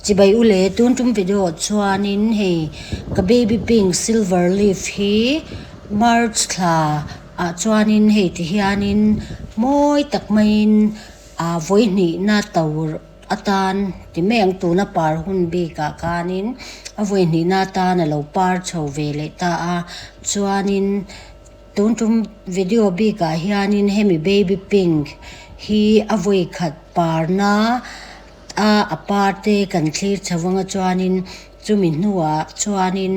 Chibai u le, tun tum video ah chuanin hei ka baby pink silver leaf hi march thla ah chuanin hei ti hianin mawi tak maiin ah vawi hnihna tur atan ti mai ang tuna par hun bikah khanin a vawi hnihna atan a lo par chho ve leh ta a chuanin. Tun tum video bikah hianin hemi baby pink hi a vawi khat parna a a par te kan thlir chho anga chuanin chumi hnuah chuanin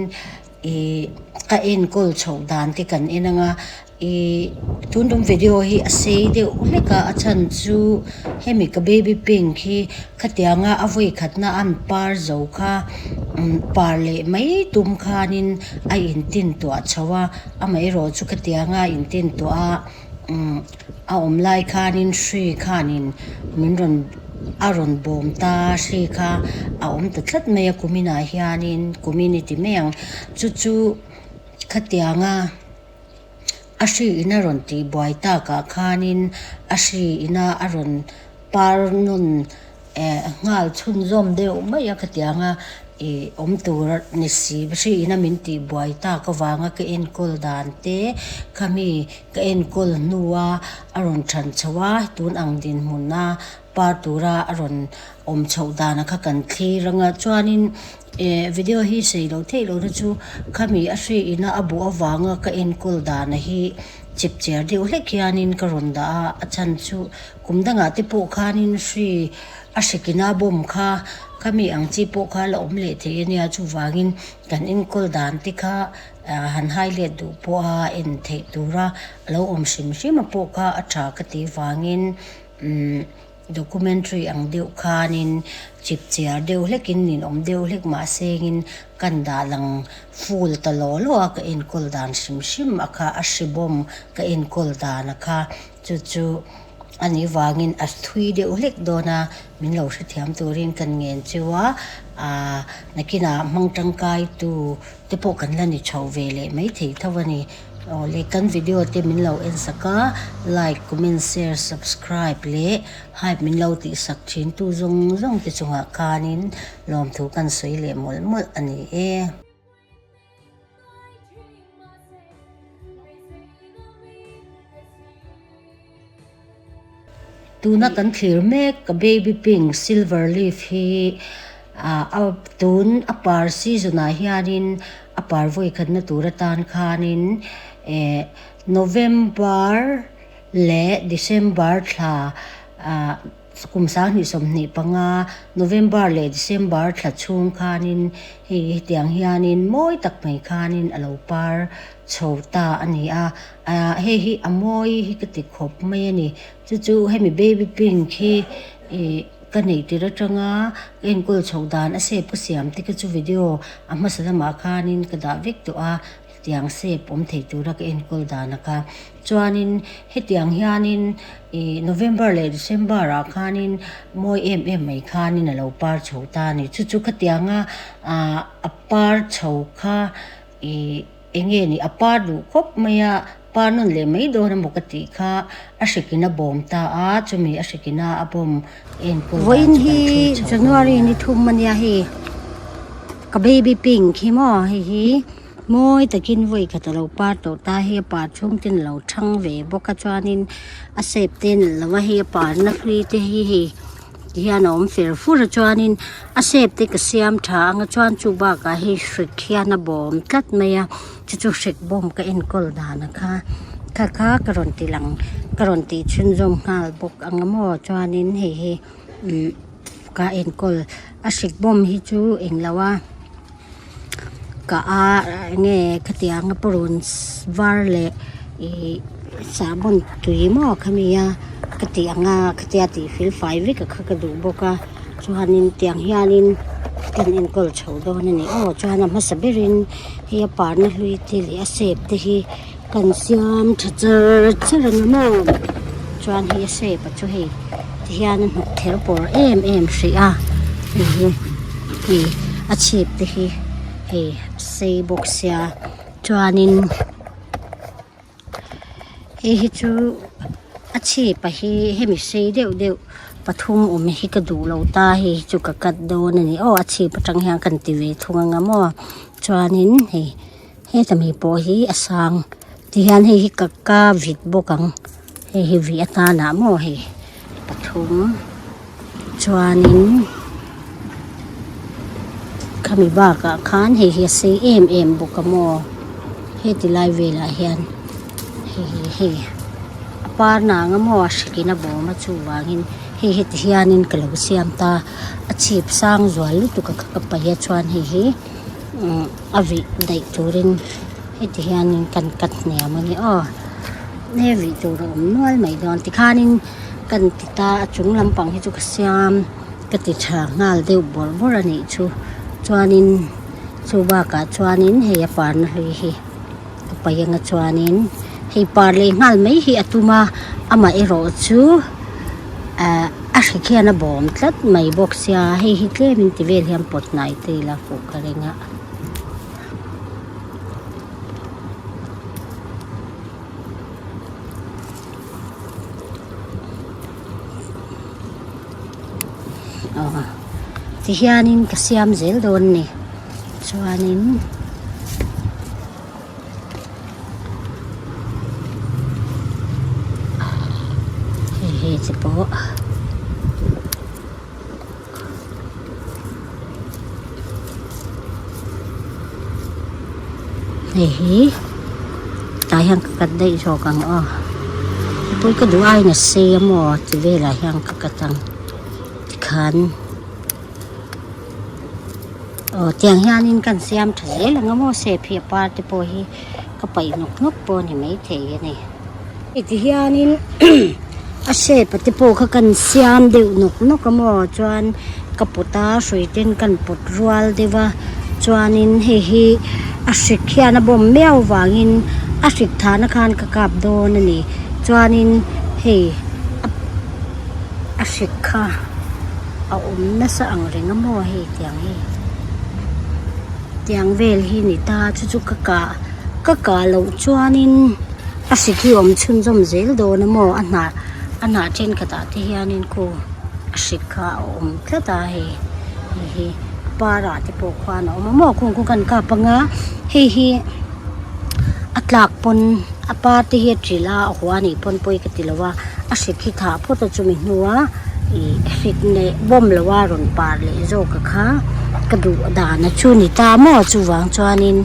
ihh ka enkawl chhoh dan te kan en anga ihh tun tum video hi a sei deuh hlek a a chhan chu hemi ka baby pink hi khatianga a vawi khatna an par zo kha umm par leh mai tum khanin a intin tuah chho a. Amaherawh chu khatianga intin tawh a umm a awm lai khanin hri khanin min rawn a rawn bawm ta hri kha a awm ta tlat mai a kuminah hianin kumin i ti mai ang chu chu khatianga a hri in a rawn tih buai takah khanin a hri ina a rawn par nawn Eh nghal chhunzawm deuh mai a khatianga ih awm tur ni si hriin a min tih buai tak avanga ka enkawl dan te khami ka enkawl hnua a rawn than chho a tun ang dinhmuna par tura a rawn awm chhoh dana kha kan thlir anga chuanin eh video hi sei loh theih lohna chu khami a hriin a buh avanga ka enkawl dana hi chipchiar deuh hlek hianin ka rawn dah a a chhan chu. Kum dangah te pawh khanin hri a hrekina bawm kha khami ang chi pawh kha la awm leh thei a nia chuvangin kan enkawl dan te kha han hai let duh pawha en theih tura a lo awm hrim hrim a pawh kha a tha ka tih vangin umm documentary ang deuh khanin chip chiar deuh hlekin ninawm deuh hlek mahsengin kan dah lang full ta law law a ka enkawl dan hrim hrim a kha a hri bawm ka enkawl dan a kha. Chu chu a nih vangin a thui deuh hlek dawn a, min lo hrethiam turin kan ngen cheu a, aah nakinah hmang tangkai tu te pawh kan la ni chho ve leh maithei tho a ni. Aw le kan video te min lo en sak a, like, comment, share, subscribe leh hype min lo tih sak thin tu zawng zawng te chungah khanin lawmthu kan sawi leh mawlh mawlh a ni e. Tuna kan thlir mek ka baby pink silver leaf hi ah a tun a par season ah hianin a par vawi khatna tur atan khanin eh November leh December thla ah. Kum 2025 November leh December thla chhung khanin hei hetiang hianin mawi tak mai khanin a lo par chho ta a ni a, ah hei hi a mawi hi ka ti khawp mai a ni. Chu chu hemi baby pink hi ih ka neih tir atanga ka enkawl chhoh dan a shape ka siam te kha chu video a hmasa lamah khanin ka dah vek tawh a. Hetiang shape awm thei tura ka enkawl dan a kha. Chuanin hetiang hianin ih November leh December ah khanin mawi em em mai khanin a lo par chho ta a ni. Chu chu khatianga ah a par chho kha ih eng nge ni a par duh khawp mai a, par nawn leh mai dawn emaw ka tih kha a hrikin a bawm ta a, chumi a hrikina a bawm enkawl dan Vawiin chu kan hi thlir chho dawn January nia. ni thum a nia hei ka baby pink hi maw hei hi. Mawi takin vawi khat a lo par tawh ta hi a par chhung ten a lo thang ve bawk a chuanin a shape te a nalh lo a hei a parna hlui te hi hei ti hian a awm fer fur a chuanin a shape te ka siam tha ang a chuan chu bakah hei hrik hian a bawm tlat mai a chu chu hrik bawm ka enkawl dan a kha kha kha ka rawn ti lang ka rawn tih chhunzawm nghal bawk ang a maw chuanin hei hi umm ka enkawl a hrik bawm hi chu englo a. Ka a enge khatiang a purun var leh ih sahbawn tui maw khami a ka tih ang a khatia tih fel fai vek a kha ka duh bawk a chuanin tiang hianin kan enkawl chho dawn a ni aw chuan a hmasa berin hei a parna hlui te leh a shape te hi kan siam tha char char ang a maw chuan hei a shape a chu hei ti hian a hnawk ther pawr em em hrih a hei hi hei a chhip te hi hei a sei bawk sia chuanin hei hi chu a chhip a hi hemi sei deuh deuh. Pathum awm hi ka duh lo ta hei hi chu ka cut dawn a ni aw a chhip atang hian kan ti ve thung anga maw chuanin hei heta mi pawh hi a sang tihian hei hi ka ka vit bawk ang hei hi vih atanah maw hei pathum chuanin khami bakah khan hei hi a sei em em bawk a maw heti lai velah hian hei hi hei. A par nang a maw a hrikin a bawm a chuvangin hei heti hianin ka lo siam ta a chhip sang zual lutuk a kha ka paih a chuan hei hi umm a vih daih turin heti hianin kan cut hniam a ni aw he vih tur a awm nual mai dawn tikhanin kan ti ta a chung lampang hi chu ka siam ka ti tha nghal deuh bawrh bawrh a nih chu chuanin chu bakah chuanin hei a parna hlui hi. Ka paih anga chuanin hei par leh nghal mai hi a tum a amaherawh chu ah a hri khian a bawm tlat mai bawk sia hei hi tlem in ti vel hian pawt hnai te ila fuh ka ring a. Aw tihianin ka siam zel dawn a ni chuanin. Hei hi chi pawh hei hi tah hian ka cut daih zawk ang aw pawi ka duh aiin a sei a maw ti velah hian ka cut ang tikhan. Aw tiang hianin kan siam tha zel ang a maw sep hi a par te pawh hi ka paih nawk nawk pawh a ni maithei a ni. Heti hianin a shape a te pawh kha kan siam deuh nawk nawk a maw chuan ka pawt a hrui ten kan pawt rual deuh a chuanin hei hi a hrik hian a bawm miau vangin a hrik thahna khan ka kap dawn a ni chuanin hei a hrik kha. A awm nasa ang reng a maw hei tiang hi tiang vel hi ni ta chu chu ka kah ka kah loh chuanin a hrik hi awm chhunzawm zel dawn a maw a hnah a hnah thenkhatah te hianin khu a hrik kha a awm tlat a hei hei hi a parah te pawh khuan a awm a maw khung khu kan kap anga hei hi a tlak pawn a par te hi a trilh a a hua anih pawn pawi ka ti lo a a hrik hi thah phawt a chumi hnua ih hrik leh bawm lo a rawn par leh zawk a kha ka duh dan a chu ni ta maw chuvang chuanin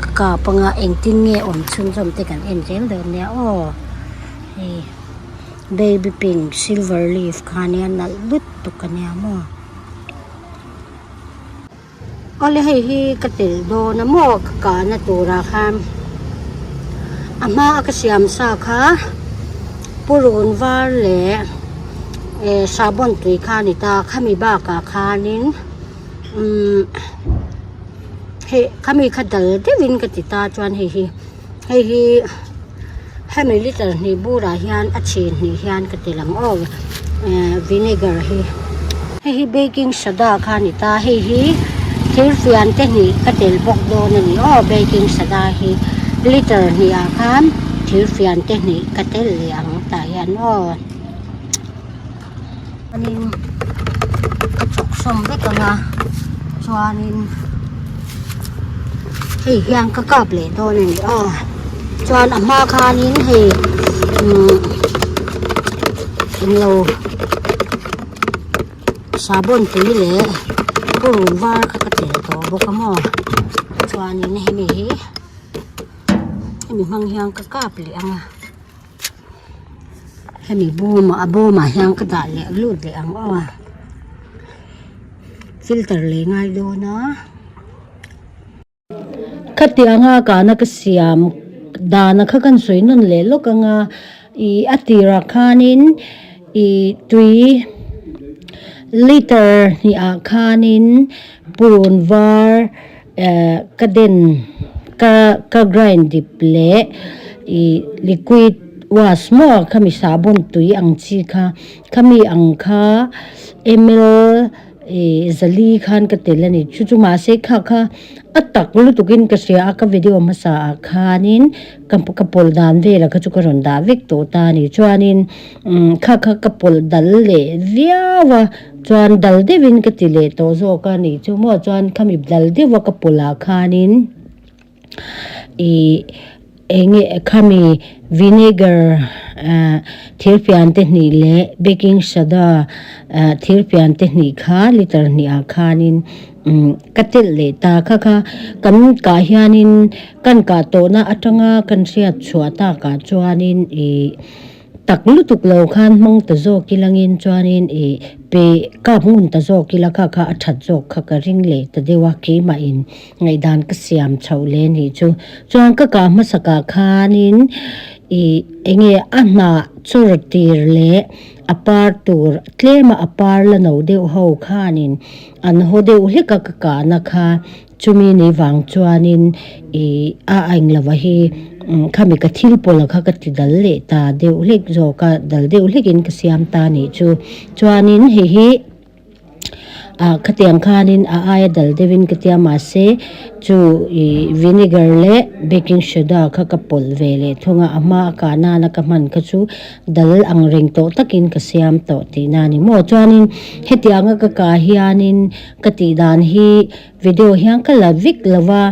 ka kap anga engtin nge awm chhunzawm te kan en zel dawn nia aw hei baby pink silver leaf kha ania nalh lutuk ania maw. Awle hei hi ka tel dawn a maw ka kahna turah khan a hma a ka siam sa kha purun var leh eh sahbawn tui kha a ni ta khami bakah khanin umm hei khami kha dal deuhin ka ti ta chuan hei hi hei hi hemi liter hnih burah hian a chhin hnih hian ka ti lang aw eh vinegar hi hei hi baking soda kha a ni ta hei hi thil fian te hnih ka tel bawk dawn a ni aw baking soda hi liter hnih ah khan thil fian te hnih ka tel leh ang tah hian aw chuanin ka chawk sawm vek ang a chuanin hei hian ka kap leh dawn a ni aw chuan a hma khanin hei umm englo sahbawn tui leh purun var kha ka tel tawh bawk a maw chuanin hemi hi hemi hmang hian ka kap leh ang a. Hemi bawm a bawmah hian ka dah leh lut leh ang aw a filter leh ngai dawn a khatianga kana ka siam dana kha kan sawi nawn leh lawk ang a ih a tirah khanin ih tui liter hnih ah khanin purun var. Eh ka den ka ka grind dip leh ih liquid wash maw khami sahbawn tui ang chi kha khami ang kha ml. Ih zali khan ka tel a ni. Chu chu mahse kha kha a tak lutukin ka hria a, ka video hmasa ah khanin ka ka pawlh dan velah kha chu ka rawn dah vek tawh ta a ni. Chuanin umm kha kha ka pawlh dal leh viau a, chuan dal deuhin ka ti leh tawh zawk a ni chu maw. Chuan khami dal deuha ka pawlh ah khanin. Ih enge khami vinegar ah thirfian te hnih leh baking soda ah thirfian te hnih kha liter hnih ah khanin umm ka telh leh ta kha kha kan kah hianin kan kah tawhna atanga kan hriat chhuah takah chuanin ih. Tak lutuk lo khan hmang ta zawk ilangin chuanin ih pe kap ngun ta zawk ila kha kha a that zawk kha ka ring leh ta deuh a keimahin ngaihdan ka siam chhoh leh anih chu. Chuan ka kah hmasakah khanin ih enge a hnah chawr tir leh a par tur tlema a par la no deuh ho khanin an haw deuh hlek a ka kahna kha Chumi ni vang chuanin ih a ainglo hi khami ka thil pawlh kha ka ti dal leh ta deuh hlek zawk a, dal deuh hlekin ka siam ta nih chu. Chuanin hei hi ah khatiang khanin a aia dal deuhin ka tia mahse chu ih vinegar leh baking soda kha ka pawlh ve leh thung a, a hma a kah nana ka hman kha chu dal ang reng tawh takin ka siam tawh tihna a ni maw. Chuanin hetianga ka kah hianin ka tih dan hi Video hian ka la vek lo va,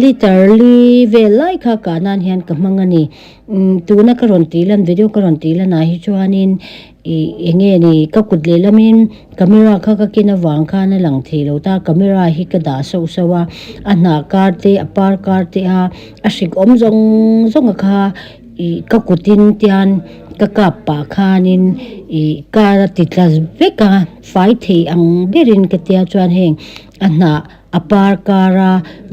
liter li vel lai kha kah nan hian ka hmang a ni. Tuna ka rawn tih lan video ka rawn tih lanah hi chuanin ih eng nge ni ka kut lehlamin camera kha ka ken avang khan a lang thei lo ta, camera hi ka dah sauh sauh a, a hnah kar te a par kar te a a hrik awm zawng zawng a kha. Ih ka kutin tian ka kap pah khanin ih car a ti tla vek a, fai thei ang berin ka tia chuan heng a hnah a par kar a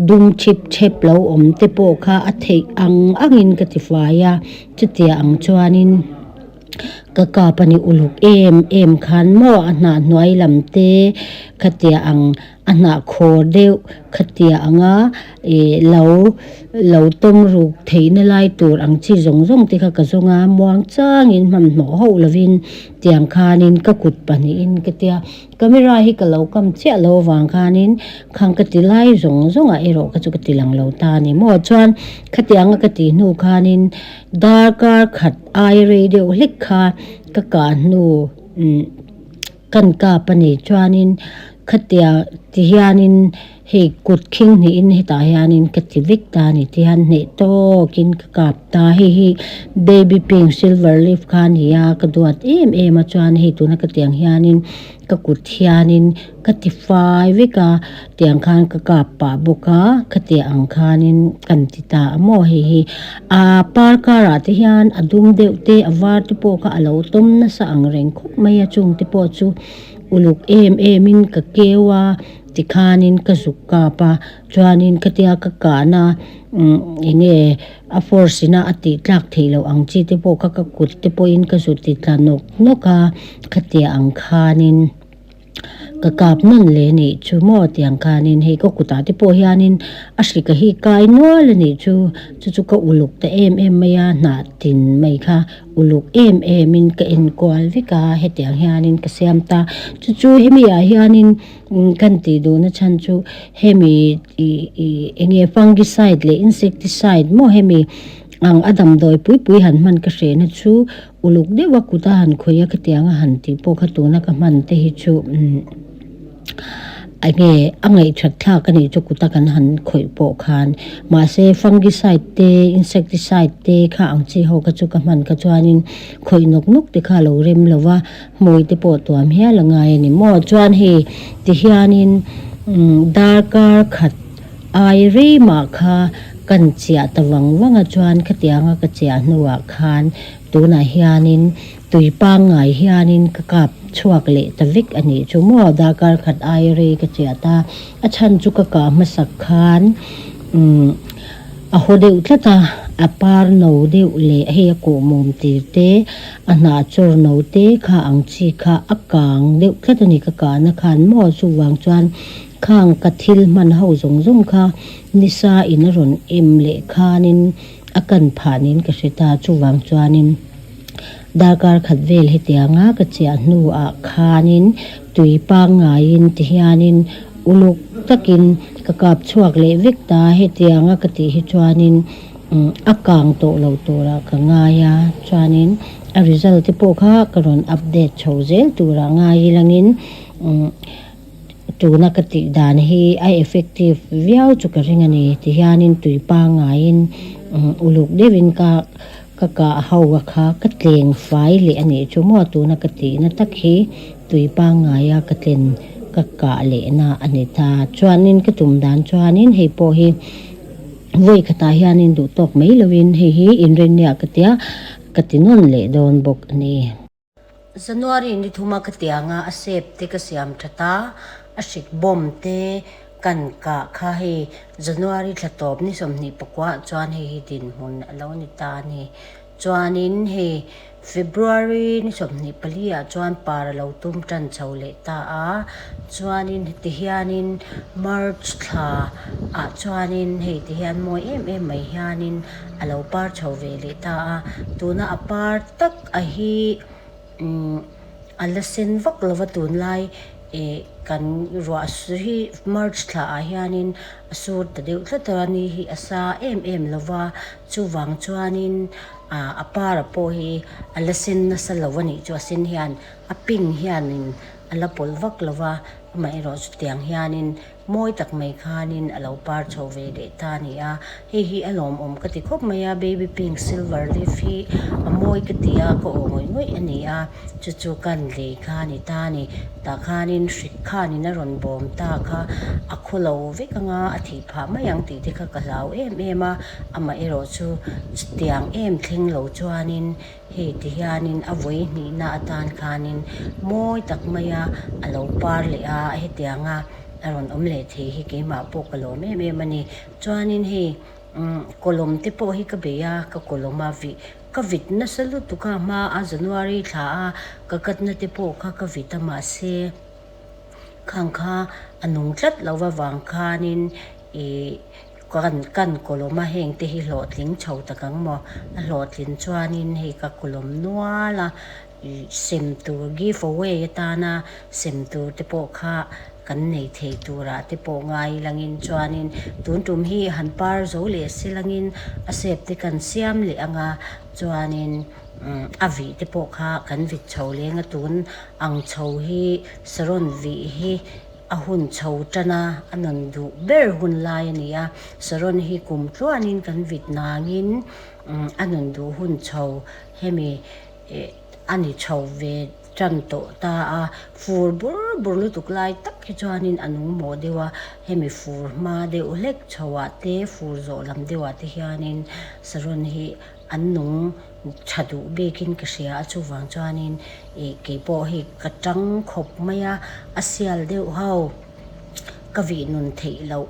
dum thip thep lo awm te pawh kha a theih ang angin ka ti fai a, chutia ang chuanin ka kap a ni uluk em em khan maw a hnah hnuai lam te khatia ang. A hnah khawr deuh khatia anga ih lo lo tawm ruk theihna lai tur ang chi zawng zawng te kha ka zawng a, muang changin hmanhmawh hauh lovin tiang khanin ka kut pahnihin ka tia camera hi ka lo kam chiah lo avang khanin khang ka ti lai zawng zawngah erawh kha chu ka ti lang lo ta a ni maw chuan khatianga ka tih hnu khanin darkar khat ai rei deuh hlek kha ka kah hnu umm. Kan kap a nih chuanin khatia ti hianin hei kut khing hnihin hetah hianin ka ti vek ta a ni ti hian hneh tawkin ka kap ta hei hi baby pink silver leaf kha a ni a ka duat em em a chuan hei tuna ka tiang hianin ka kut hianin ka ti fai vek a tiang khan ka kap pah bawk a khatiang ang khanin kan ti ta a maw hei hi Aa par karah te hian a dum deuh te a var te pawh kha a lo tawm nasa ang reng khawp mai a chung te pawh chu uluk em em in ka keu a tikhanin ka zuk kap a chuanin khatia ka kahna umm eng nge a force ina a tih tlak theih loh ang chi te pawh kha ka kut te pawhin ka zut ti tla nawk nawk a khatia ang khanin. Ka kap nawn leh anih chu maw tiang khanin hei ka kutah te pawh hianin a hrika hi kai nual anih chu chu chu ka uluk ta em em mai a hnah tin mai kha uluk em em in ka enkual vek a hetiang hianin ka siam ta chu chu hemi ah hianin kan tih duhna chhan chu hemi ih ih eng nge fungicide leh insecticide maw hemi ang a damdawi pui pui han hman ka hrehna chu. Uluk deuh a kut a han khawih a khatiang a han tih pawh kha tuna ka hman te hi chu umm enge a ngaihthat thlak a nih chu kut a kan han khawih pawh khan mahse fungicide te insecticide te kha ang chi ho kha chu ka hman kha chuanin khawih nawk nawk te kha a lo rem lo va hmui te pawh tuam hial a ngai a ni maw chuan hei ti hianin umm darkar khat ai rei mah kha kan chiah ta vang vang a chuan khatianga ka chiah hnuah khan Tunah hianin tui pangngai hianin ka kap chhuak leh ta vek a nih chu maw darkar khat ai rei ka chiah ta a chhan chu ka kah hmasak khan umm a haw deuh tlat a a par no deuh leh hei a kawh mawm tir te a hnah chawr no te kha ang chi kha a kang deuh tlat a ni ka kahna khan maw chuvang chuan khang ka thil hman ho zawng zawng kha nisa in a rawn em leh khanin. A kan phah niin ka hre ta, chuvang chuanin darkar khat vel hetianga ka chiah hnuah khanin tui pangngaiin ti hianin uluk takin ka kap chhuak leh vek ta hetianga ka tih hi chuanin a kang tawh lo turah ka ngai a chuanin a result te pawh kha ka rawn update chho zel turah ngai ilangin tuna ka tih dan hi a effective viau chu ka ring a ni ti hianin tui pangngaiin uluk deuhin ka Ka kah ho a kha ka tleng fai leh a nih chu maw tuna ka tihna tak hi tui pangngaia ka tlen ka kah lehna a ni ta. Chuanin ka tum dan chuanin hei pawh hi vawi khatah hianin duh tawk mai loin hei hi inrinnia ka tia ka ti nawn leh dawn bawk a ni. January ni thuma ka tianga a shape te ka siam that a, a hrik bomb te kan kah kha hei January thla tawp ni 24 ah chuan hei hi dinhmun a lo ni ta a ni. Chuanin hei February ni 24 ah chuan par a lo tum tan chho leh ta a, chuanin heti hianin March thla ah chuanin hei ti hian mawi em em mai hianin a lo par chho ve leh ta a, tuna a par tak a hi umm a la sen vak lo va tunlai ih kan ruah hi march thla ah hianin a sur ta deuh tlat a ni hi a sa em em lo va chuvang chuanin ah a par ah pawh hi a la sen nasa lo a nih chu a sen hian a pink hianin a la pawlh vak lo va amaherawh chutiang hianin. Mawi tak mai khanin a lo par chho ve leh ta a ni a, hei hi a lawmawm ka ti khawp mai a, baby pink silver leaf hi a mawi ka ti a, ka aw ngawih ngawih a ni a, chu chu kan lei kha a ni ta a ni, tah khanin hrik khanin a rawn bawm ta kha a khaw lo vek anga a thih phah mai ang tih te kha ka hlau em em a, amaherawh chu chutiang em thleng lo chuanin Hei ti hianin a vawi hnihna atan khanin mawi tak maia a lo par leh a, hetianga a rawn awm leh thei hi keimah pawh ka lawm em em a ni. Chuanin hei umm kawlawm te pawh hi ka bei a, ka kawlawm a vih ka vit nasa lutuk a hma a January thla a ka katna te pawh kha ka vit a mahse khang kha a nung tlat lo avang khanin ih Kan kan kawlawm a heng te hi hlawhtling chho tak ang maw? A hlawhtlin chuanin hei ka kawlawm nual a, ih sem tur give away atana sem tur te pawh kha kan nei thei turah te pawh ngai langin chuanin tun tum hi han par zo leh se langin a sep te kan siam leh anga chuanin umm a vih te pawh kha kan vit chho leng a tun ang chho hi saron vih hi A hun chho tan a, a nun duh ber hun lai a ni a. Saron hi kum tluanin kan vit nangin a nun duh hun chho hemi a ni chho ve tan tawh ta a. Fur bur bur lutuk lai tak hi chuanin a nung mawh deuh a, hemi fur hma deuh hlek chhoah te, fur zawh lam deuhah te hianin saron hi An nung tha duh bikin ka hria a, chuvang chuanin ih keipawh hi ka tang khawp mai a, a sial deuh ho ka vih nun theih loh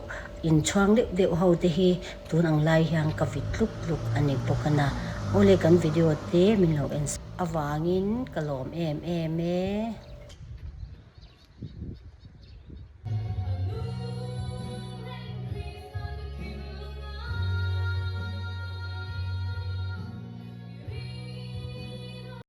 inchhuang deuh deuh ho te hi tun ang lai hian ka vit tluk tluk a ni bawk a na. Awle kan video te min lo en avangin ka lawm em em e.